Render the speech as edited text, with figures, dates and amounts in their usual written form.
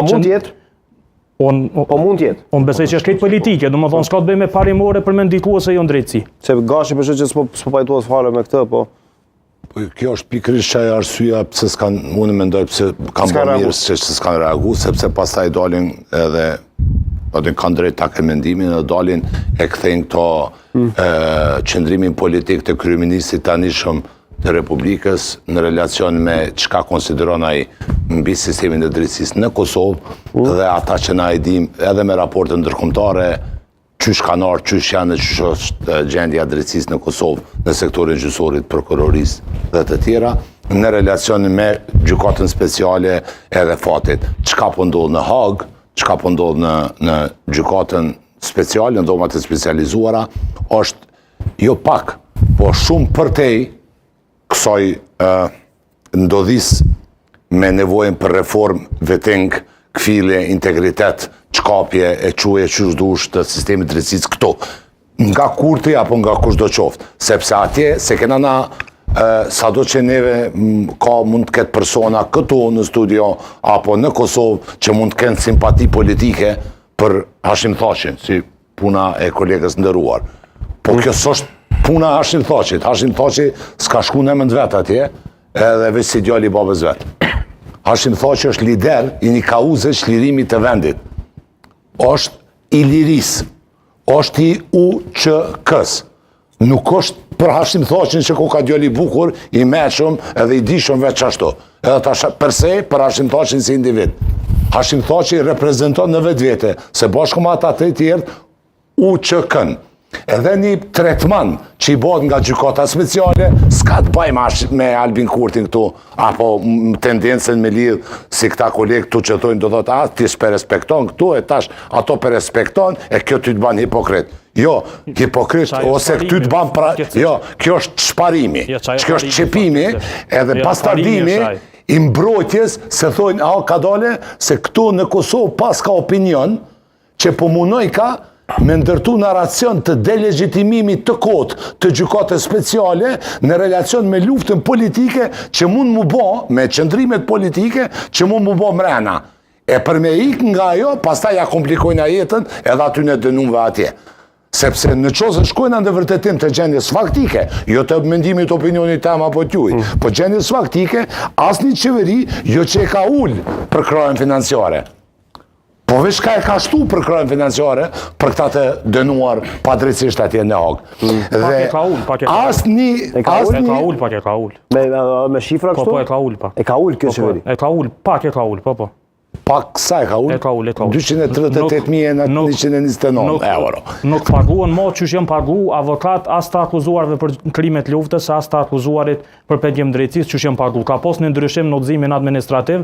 Po mund të jetë? Un, po mund të jetë. Unë besoj që është krejt politike, domethënë s'ka të bëjë me parimore për me ndiku ose jo në drejtësi. Se Gashi po shoh që s'po s'po pajtohet fare me këtë, po Po kjo është pikërisht qajo arsyeja pse s'kan, unë mendoj pse kanë bërë mirë se se s'kan reagu, sepse pastaj dalin edhe aty kanë drejt ta kenë mendimin dhe dalin e kthejnë këto mm. qëndrimin politik të kryeministrit tanishëm të Republikës në relacion me çka konsideron ai mbi sistemin e drejtësisë në Kosovë mm. dhe ata që na e dim edhe me raporte ndërkombëtare qysh kanë ardhur, qysh janë dhe qysh është gjendja e drejtësisë në Kosovë, në sektorin gjyqësorit, prokurorisë dhe të tjera, në relacion me gjykatën speciale edhe fatit. Çka po ndodh në Hagë, çka po ndodh në, në gjykatën speciale, në dhomat e specializuara, është jo pak, po shumë përtej kësaj ndodhisë me nevojën për reformë, vetting, kfilje, integritet, çkapje e quaje qysh dush të sistemit drejtësisë këtu. Nga Kurti apo nga kushdo qoftë, sepse atje se kena na sado që neve ka mund të ketë persona këtu në studio apo në Kosovë që mund të kenë simpati politike për Hashim Thaçin, si puna e kolegës nderuar. Po kjo s'është puna e Hashim Thaçit. Hashim Thaçi s'ka shku në emën të vet atje, edhe veç si djali i babës vet. Hashim Thaçi është lider i një kauze çlirimit të vendit. Është i lirisë. Është i UÇK-së. Nuk është për Hashim Thaçin që koka djalë i bukur, i meçëm edhe i dishëm veç ashtu. Edhe tash përse për Hashim Thaçin si individ. Hashim Thaçi reprezenton në vetvete, se bashkë me ata të tjerë, UÇK-n. Edhe një tretman që i bëhet nga gjykata speciale, s'ka të bajë me, me Albin Kurtin këtu, apo tendencën me lidh si këta kolegë këtu që thojnë do thotë, a ti s'pe respekton këtu e tash ato pe respekton e kjo ty të ban hipokrit. Jo, hipokrit, ose këty të ban pra... Jo, kjo është shparimi, jo, kjo është qepimi, edhe jo, bastardimi i mbrojtjes, se thojnë, a ka dale, se këtu në Kosovë paska opinion, që po munojka me ndërtu narracion të delegjitimimit të kotë të gjykatës speciale në relacion me luftën politike që mund mu bo, me qëndrimet politike që mund mu bo mrena. E për me ik nga ajo, pastaj ja komplikojnë jetën edhe atyne dënumve atje. Sepse në qoftë se shkojna në vërtetim të gjendjes faktike, jo të mendimit opinionit tem apo t'juj, mm. po gjendjes faktike, asnjë qeveri jo që e ka ulë përkrahjen financiare. Po veç ka e ka shtu përkrahjen financiare për këta të dënuar padrejtësisht atje në Hagë. Mm. Dhe pak e ka ul, pak e ka ul. Asnjë, e ka ul, e ka ul, pak e ka ul. Me me shifra po, kështu? Po, po e ka ul pak. E ka ul kjo po, po, qeveri. E ka ul, pak e ka ul, po po. Pak sa e ka ul? E ka ul, e ka ul. 238.129 euro. Nuk paguhen mo qysh janë pagu avokat as të akuzuarve për krime të luftës, as të akuzuarit për pengim drejtësisë qysh janë pagu. Ka pas një ndryshim në udhëzimin administrativ.